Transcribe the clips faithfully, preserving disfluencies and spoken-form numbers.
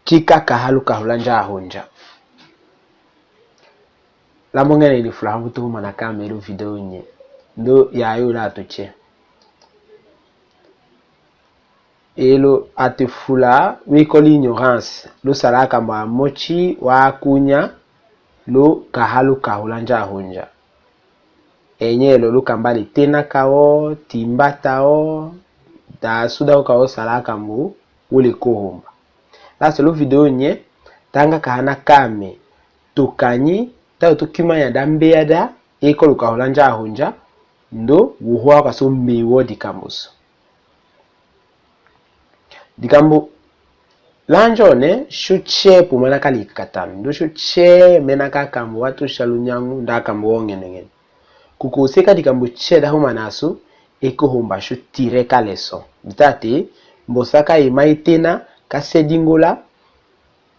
Tika kaha lukahu lwa njahu nja. Lambo ngene ni fula ha mbutu humana kame lu video nye. Ndo yayo la tuche. Elo ati fula wiko l'ignorance, lu sala kambo a motsi wa kunya, lu kaha lukahu lwa njahu nja. Enye elo lu kamba le tena kao, timba tao, da suda kao sala kambo wele kohomba. Laso lu video nye, tanga kahana kame, tukanyi, tao tukimanya da mbeya da, eko lukahu lwa njahu nja, ndo, wuhwa kaso mbewo dikambo so. Dikambo la nzone, sho tse pumana kali katanu, ndo sho tse mena ka kambo watu sha lunyangu, nda kambo wo ngene ngene. Kuko seka dikambo tse da humana so, eko homba sho tire ka leçon. Bitate, mbosa ka ema itena, ka sedi ngola,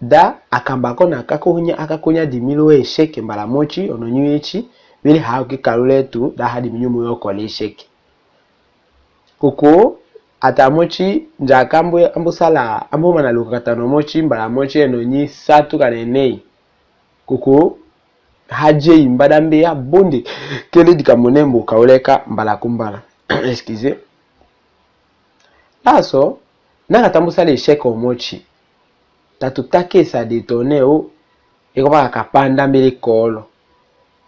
da akamba kona ka kunya, aka kunya dix mille we échec mbala motsi, ono nyi wetsi, wele ha uki kalule tu, da hadi minyu moyo kole échec. Kuko, ata motsi, nja kambo, ambu sala, ambu mana luka katanu motsi, mbala motsi, eno nyi satu kane nei. Kuko, hadje imba da mbeya, bonde, kele dikambo ne mbo kauleka, mbala kumbala. Excusez. Laso, na kata mbu sala échec o motsi. Tatu takesa de tone o, eko baka kapanda mbele kolo.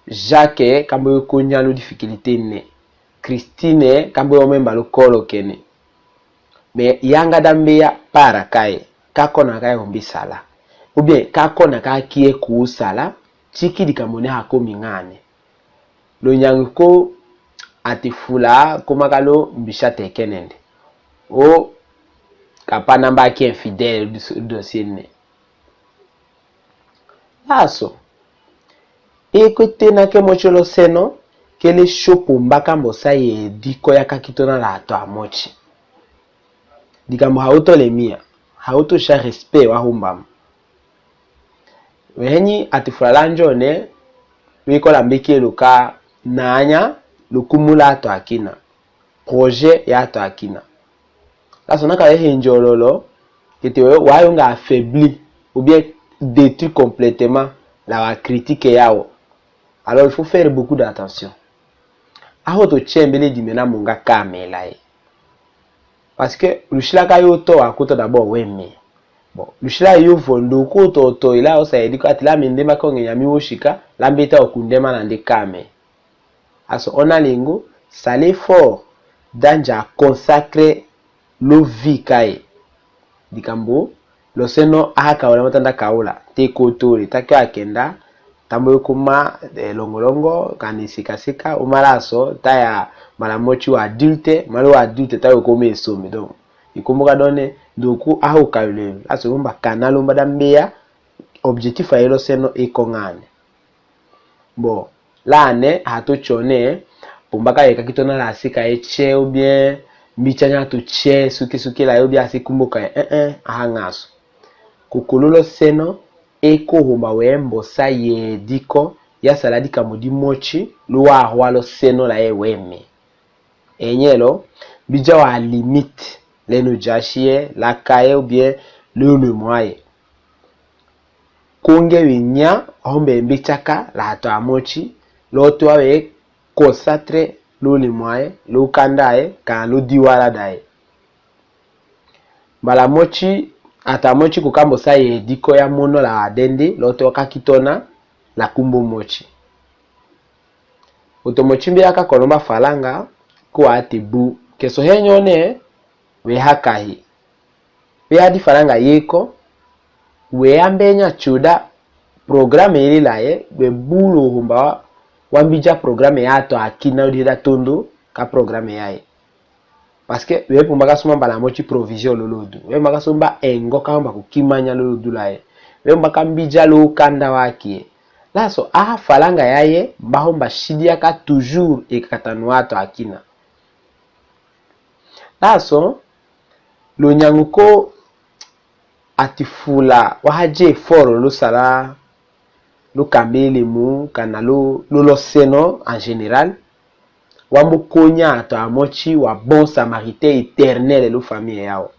Jacques, kambo yo kunya lu difficulté ne. Christine, kambo yo memba lu kolo kene. Mais yanga da mbeya para kaye, ka kona kaye humbi sala. Ou bien, ka kona ka kiye ku sala, tsi ki dikambo ne hakomi ngane. Lo nyangu ko ati fula, koma ka lo mbisa tekenende. O, kapana mba ki infidèle, dossier ne. Laso. Eko tena ke motsi lo seno, kele sho pumba kambo sa ye diko ya kakitona la ato a motsi. Dikambo hauto le mia, hauto sha respect wa humbama. Wehenyi ati fula la nzone, wiko la mbiki luka nanya, lukumu la ato akina. Projet ya ato akina. Laso na ka wehe nzololo, kete we, wayo nga affaibli, ou bien détruit complètement, la wa critique yao. Alors, il faut faire beaucoup d'attention. Aho to tse mbele dimena munga kamela e. Parce que, lushila ka yo to wa kuto d'abord weme. Bon, lushila yo vo ndo kuto to ila osa edi ko ati la mende ma konge nyami woshika, la mbeta okundema na nde kame. Aso ona lingu, sala effort, da nja consacrer lo vie kaye. Dikambo, lo seno aha kaula matanda kaula, te kotole, ta kio akenda, tambo yo kuma, eh, longolongo, kani sikasika, umalaso, taya mbala motsi wa adulte, mbala wa adulte, ta yo kuma esome. Donc, ikumbuka done, ndoku aha ukaule, aso lumba kana lumba da mbeya, objectif aye lo seno eko ngane. Bon, lane, hatu tsone, pumba ka ye kakitona la sika ye tse, ou bien, mbi tsanya tu tse, suki suki la yo bia si kumbuka ye, eh, eh, aha ngaso. Kukulu lo seno, eko humba wembo sa ye diko, ya sala dikambo dimotsi, luwa hwa lo seno la ye weme. Enyelo, mbidza wa limite, lenu dzashi ye, la kaye, ou bien, le, le mwaye. Kunge winya, hombe mbi tsaka, la ato a motsi, lo twa we consacrer, lo limwaye, lo kandaye, ka lo diwala daye. Mbala motsi, ato a motsi kukambo sa ye diko ya mono la dende, lo twa kakitona, la kumbu motsi. Uto motsi mbi aka kolomba falanga, kwa ati bu, keso henyo ne, we hakahi. We adi falanga yeko, we ambenya tsuda, programme yele laye, we bulu humba, wambidza programme ya ato akina udida tundu, ka programme yaye. Parce que, we pumba ka sumba mbala motsi provision lo lodu. We pumba ka sumba engo ka humba kukimanya lo lodu laye. We pumba ka mbidza lo kanda wakie. Laso, aha falanga yaye, mba humba sidi aka toujours e katanu ato akina. Laso, lo nyangu ko ati fula, wa hadje folo lo sala, lo kambele mu, kana lo, lo, lo seno en général, wambu konya ato a motsi wa bon samaritain éternel lo famille yao.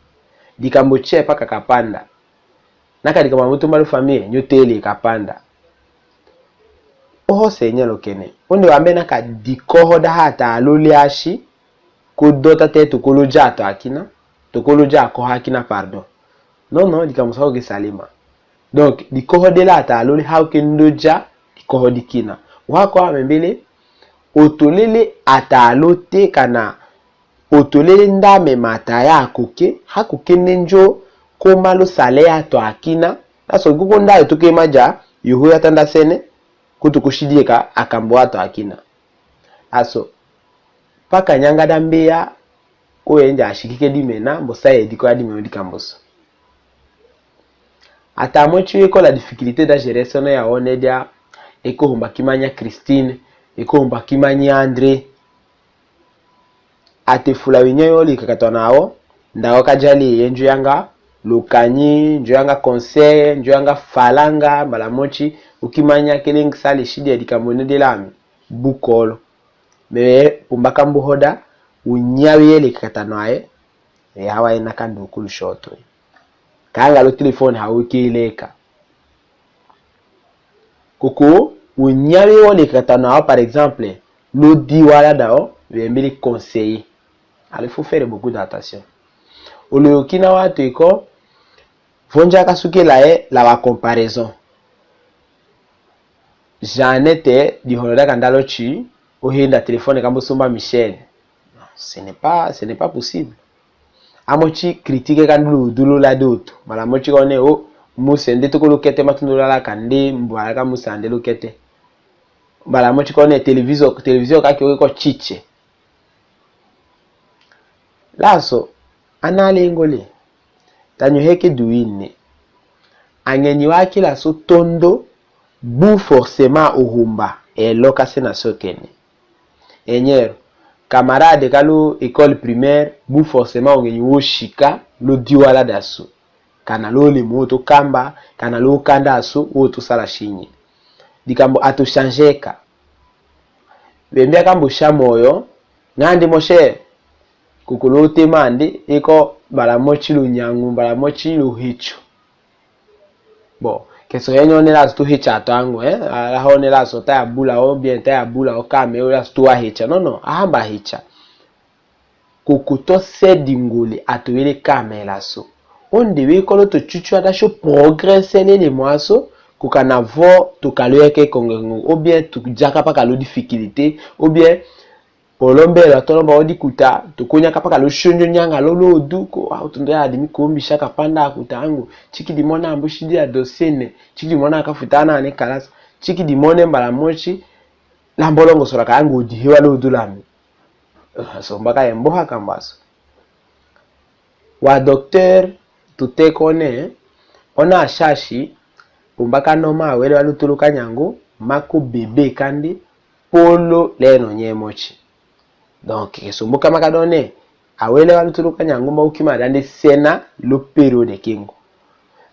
Dikambo tse paka kapanda. Na ka dikambo a moto mba lo famille, nyo tele kapanda. Oho, Seigneur, lo kene. Onde wambe na ka dikoho da ha ata lo le asi, ko dota te tokolo dia ato akina, tokolo dia akoho akina, pardon. Non, non, dikambo sa ko ke salema. Donc, dikoho de la ata lo le ha ko ke ndo dia dikoho dikina. Wa ko amembele, otolele ata lo te kana, otolele nda me mata ya ko ke, ha ko ke nde njo koma lo sale ato akina, laso ko ko nda yo tokema dia, yo ho ya tanda sene, ko toko sidi eka akambo ato akina. Laso, pa kanyanga da mbeya, ko yende asiki ke dimena, mbo sa ye diko ya dimena dikambo so. Ata moti we ko la difficulté da gérer sono ya one dia, e ko humba kimanya Christine, e ko humba kimanya André. Ate fula we nya yo le kakatwa na wo, nda wo ka jali ye njo yanga lukanyi, njo yanga conseil, njo yanga falanga, mbala moti, u kimanya kele ngisale sidi ya dikambo ne de lami. Bukolo. Me pumbaka mbuhoda, u nya we yele kakatwa na ye, e hawa ye na ka ndukulu shoto. Kanga lo téléphone ha u ke leka. Koko, u nya we wo le kakatwa na wo, par exemple, lo di wala da wo, we mbele conseiller. Alors, il faut faire beaucoup d'attention. Olo yo kina wa to eko, vonja ka sukela ye la wa comparaison. Jeannette, di hono da kanda lo ti, o henda téléphone kambo sumba Michel. Ce n'est pas, ce n'est pas possible. A moti critique ka ndu lo du lo la doto. Mbala moti ka one o, muse nde toko lo kete matundu lala ka nde mbwala ka muse nde lo kete. Mbala moti ka one télévision, télévision ka ke o ko titse. Laso, ana lengo le. Tanyo heke duine. A ngenyi wa kila so tondo, bu forcément o humba, e lo ka sena so kene. Enyero, camarade ka lo école primaire, bu forcément o ngenyi wo sika, lo di wala da so. Kana lo lemo wo to kamba, kana lo kanda so, wo to sala sinyi. Dikambo ato changer ka. Bembe akambo sha moyo, ngandi mon cher. Koko lo tema nde, eko mbala moti lo nyangu, mbala moti lo hetio. Bon, ke so henyo ne laso tu hetia tango, eh? Ala ho ne laso ta ya bula o bien, ta ya bula o kame, o laso tu wa hetia. Non, non, ahamba hetia. Koko to sedi ngole ato wele kame laso. Onde we kolo to chuchu ada sho progresser lele mwaso, ko kana vo to kalo yeke kongengo, ou bien to jaka pa kalo difficulté, ou bien Olombelo atolomba odi kuta, tokonya kapa kalo shonjo nyanga lolo duko, au tondo ya adimi kombi shaka panda kuta angu, chiki dimona ambu shidi ya dosene, chiki dimona akafutana ane kalasa, chiki dimone mbala mochi, lambolongo sora ka angu odi hewa lo dulami. Eh, so mbaka emboha kambaso. Wa docteur, tutekone, ona ashashi, pumbaka noma awele walutuluka nyangu, mako bebe kandi, polo leno nye mochi. Donc, ke sumbuka maka done, awele walutuluka nyangu mba ukima dande sena lo période kengo.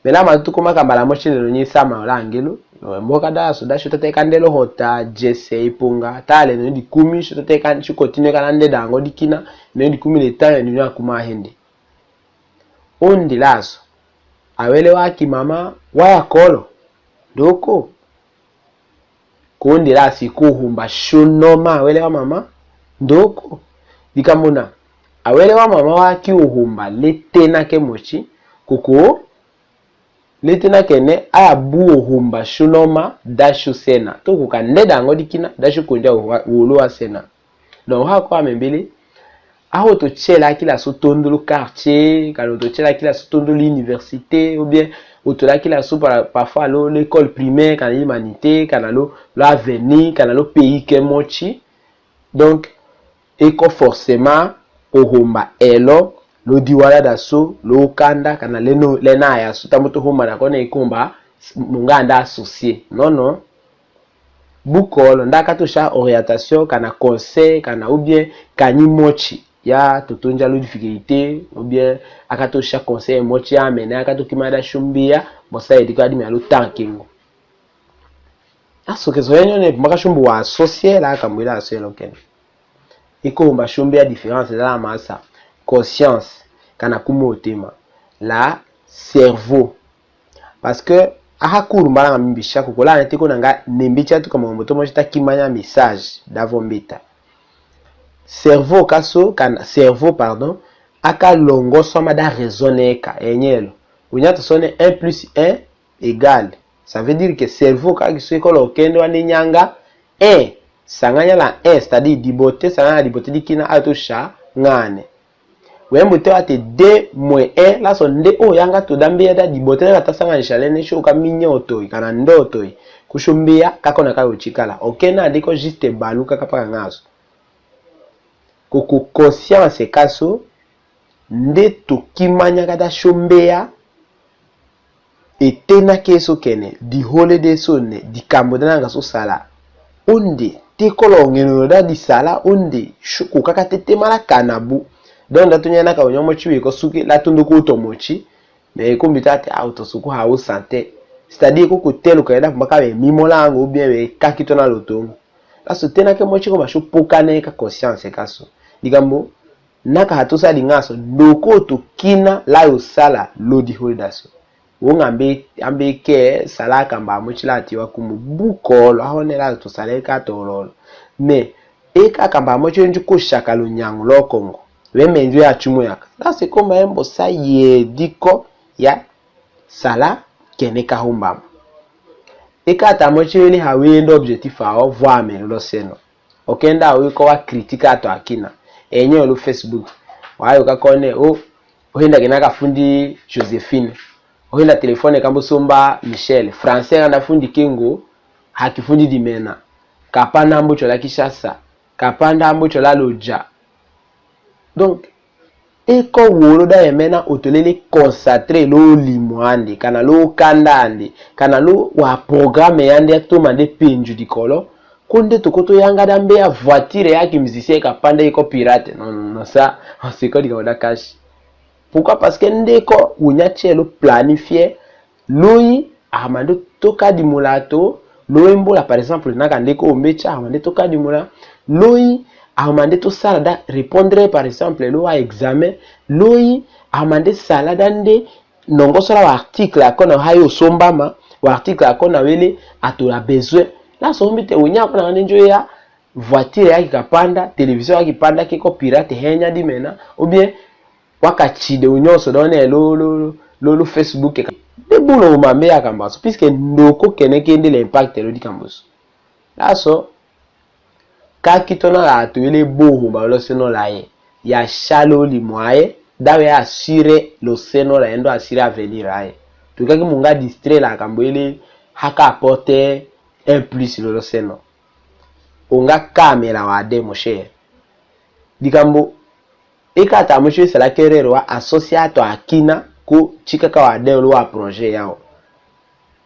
Mela matutu kuma kambala mochi leno nye sama ola angelo, mboka da so da shuta teka ndelo hota, jese ipunga, ta leno dikumi, shuta teka, shu continue kana nde dango dikina, leno dikumi le temps, leno kuma hende. Ondi laso, awele wa kimama, wa ya kolo, doko. Kondi lasi kuhumba shunoma awele wamama, ndoko. Dikamona, awele wamama waki uhumba letena ke mochi, kuku letena kene aya bu uhumba shunoma da shusena. Tuku kandeda ngo dikina da shukunja uwa-, uulu wasena. Donc, ha kwa membele, aho tochela kila so tondolo quartier, kana tochela kila so tondolo université, ou bien otola kila so par-, parfois lo, l'école primaire, kana l'Humanité, kana lo, lo Avenir, kana lo pays ke mochi. Donc, eko forcément, ohomba elo, lo diwala da so, lo kanda, kana leno, lena ya so, tambo tohomba na kone eko mba, munga anda associé. Non, non. Bukolo, nda akatosha orientation, kana conseil, kana ou bien, kanyi mochi. Ya totonja lo difficulté, ou bien, akatosha conseil mochi ya mene, akato kima da shumbia, bosa ediko adimi alo tankingo. Aso ke so henyo ne, maka shumbu wa associé la, kambwila associé lo kene. Iko mba shumbia différence la masa, conscience, kana ku motema, la cerveau. Parce que aha kulu mbala nga mi mbisa ko, kola ne teko na nga nembe tia tuka mambo to mosi ta kimanya message davo mbeta. Cerveau ka so, kana cerveau, pardon, aka longoswama da raison eka, enyelo. Unyata sone un plus un égale. Ça veut dire que cerveau ka ki so eko lo kende wa ne nyanga un, sanganya la un, c'est-à-dire dibote, sanganya dibote dikina ato sha ngane. Wembo te wate deux moins un, laso nde o yanga to da mbeya da dibote na kata sanganya sha lene sho ka minya otoi, kana ndo otoi. Kusho mbeya, kako na kayo chikala. Ok, na diko juste balu kaka paka ngaso. Kuku conscience ka so, nde to kimanya kata sho mbeya, e tena ke so kene, dihole de so ne, dikambo da nanga so sala. Onde, te kolo ngeno da disala, onde, shuku kaka tete mala kana bu. Donc, da tunya na ka onyo mochi wiko suki, la tundu ku to mochi, mais kumbi tate, ah, to suku ha u santé. C'est-à-dire, kuku telu ka eda mbaka be mimola ango, ou bien be kaki to na lotongo. Laso tena ke mochi ko mashu puka ne ka conscience ka so. Dikambo, na ka hatu sadi ngaso, ndoko to kina la yo sala lo dihole da so. Wo nga mbe, ambe ke sala kamba mochi la tiwa kumu bukolo, aho ne la to sala ka tololo. Mais, eka kamba mochi nju ko shaka lo nyangu lo Kongo. We menju ya chumu yaka. Laso ko maembo sa ye diko ya sala kene ka humbama. Eka ta mochi wele ha wendo objectif aho vwame lo seno. Okenda wiko wa critique ato akina. Enyo lo Facebook. Wayo ka kone, o, ohenda kena ka fundi Josephine. Ohenda téléphone kambo somba Michel. Français kanda fundi kengo, ha kifundi dimena. Kapanda mbo chola Kinshasa. Kapanda mbo chola Lodja. Donc, eko wolo da yemena otolele concentré lo limo ande, kana lo kanda ande, kana lo wa programme yande ya toma nde penju dikolo, konde tokoto yanga da mbeya voiture ya ki musicien kapanda eko pirate. Non, non, non, ça, on se code da cash. Pourquoi? Parce que ndeko unya che lo planifié, loyi, amande toka dimula to, lo embola, par exemple, na ka ndeko ombecha, amande toka dimula, loyi, amande to sala da répondre, par exemple, lo wa examen, loyi, amande sala da nde, nongo sola wa article akona hayo sombama, wa article akona wele, ato la besoin. Laso mbite unya kona nde njo ya, voiture ya ki kapanda, télévision ya ki panda, keko pirate henya dimena, ou bien, waka chide unyonso done lo, lo, lo, lo Facebook ka. De bulo umambe ya kambaso, puisque ndoko kene kende l'impact lo dikambusu. Laso, ka kitona la atu wele boho ba lo seno laye. Ya sha lo limo aye, da we assurer lo seno laye, ndo assurer avenir aye. Tuka ki munga distrait la kambo ele haka apporter un plus lo, lo seno. Onga kamela wa de, mon cher. Dikambo, eka ta mosi sala kerero wa associé ato akina ko chika ka wa de lo wa projet yao.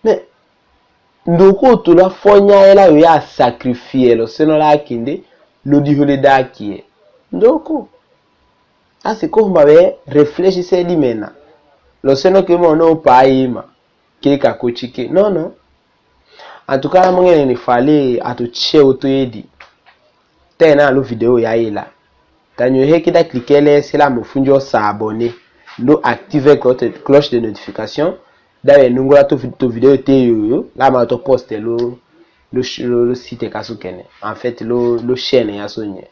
Mais, ndoko tula fonya ela yo ya sacrifier lo seno la kinde, lo dihole da kie. Ndoko. Asi ko mba be réfléchir se dimena. Lo seno ke mo no pa ima. Keka ko chike. Non, non. En tout cas, la mongene ni fale atu che oto edi. Tena lo vidéo ya ila. Tanyo he kida cliquer le sila mo funjo s'abonner. Lo activer cloche, cloche de notification. Da we nungu la to, to vidéo te yoyo. La ma to poste lo, lo, lo, lo site kasu kene. En fait, lo, lo chaîne ya sonye.